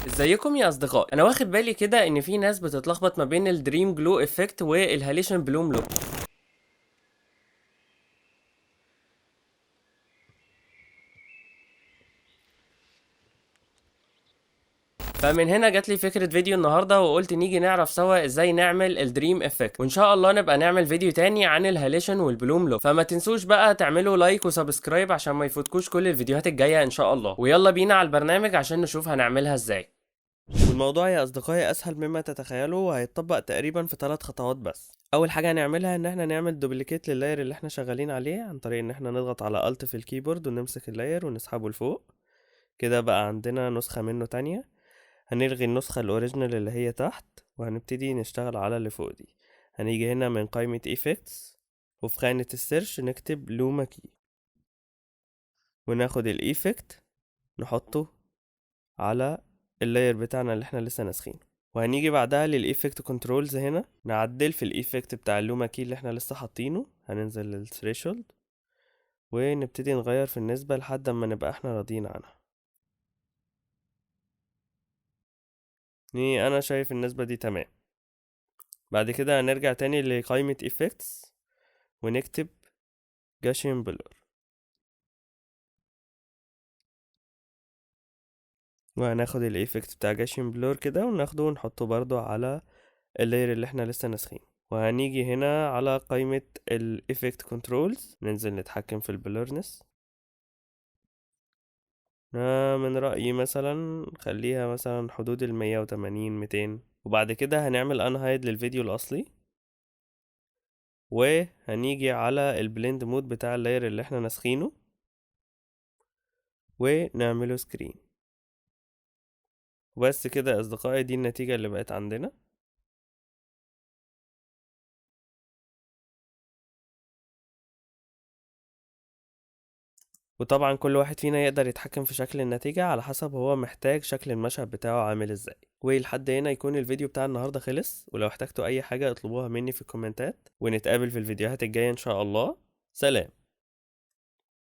ازيكم يا اصدقاء؟ انا واخد بالي كده ان في ناس بتتلخبط ما بين ال dream glow effect وال halation bloom look. فمن هنا جات لي فكرة فيديو النهاردة، وقلت نيجي نعرف سوا ازاي نعمل ال dream effect، وان شاء الله نبقى نعمل فيديو تاني عن ال halation وال bloom look. فما تنسوش بقى تعملوا like و subscribe عشان ما يفوتكوش كل الفيديوهات الجاية ان شاء الله. ويلا بينا على البرنامج عشان نشوف هنعملها ازاي. والموضوع يا اصدقائي اسهل مما تتخيلوا، وهيتطبق تقريبا في 3 خطوات بس. اول حاجة هنعملها ان احنا نعمل duplicate لل layer اللي احنا شغالين عليه، عن طريق ان احنا نضغط على Alt في ال keyboard ونمسك ال layer ونسحبه لفوق كده، بقى عندنا نسخه منه تانية. هنلغي النسخة ال original اللي هي تحت، وهنبتدي نشتغل على اللي فوق دي. هنيجي هنا من قائمة Effects، وفي خانة ال search نكتب luma key، وناخد ال effect نحطه على ال layer بتاعنا اللي احنا لسه ناسخينه. وهنيجي بعدها لل effect controls، هنا نعدل في ال effect بتاع ال luma key اللي احنا لسه حاطينه. هننزل لل threshold ونبتدي نغير في النسبة لحد ما نبقى احنا راضيين عنها. انا شايف النسبة دي تمام. بعد كده هنرجع تاني لقائمة Effects ونكتب Gaussian Blur، وهناخد ال effect بتاع Gaussian Blur كده وناخده ونحطه برضو على ال layer اللي احنا لسه ناسخينه. وهنيجي هنا على قائمة ال Effect Controls، ننزل نتحكم في ال blurriness. من رأيي مثلا خليها مثلا حدود 180 200. وبعد كده هنعمل unhide للفيديو الأصلي، وهنيجي على ال blend mode بتاع ال layer اللي احنا ناسخينه ونعمله screen. وبس كده يا أصدقائي، دي النتيجة اللي بقت عندنا. وطبعا كل واحد فينا يقدر يتحكم في شكل النتيجة على حسب هو محتاج شكل المشهد بتاعه عامل ازاي. ولحد هنا يكون الفيديو بتاع النهاردة خلص، ولو احتجتوا اي حاجة اطلبوها مني في الكومنتات، ونتقابل في الفيديوهات الجاية ان شاء الله. سلام.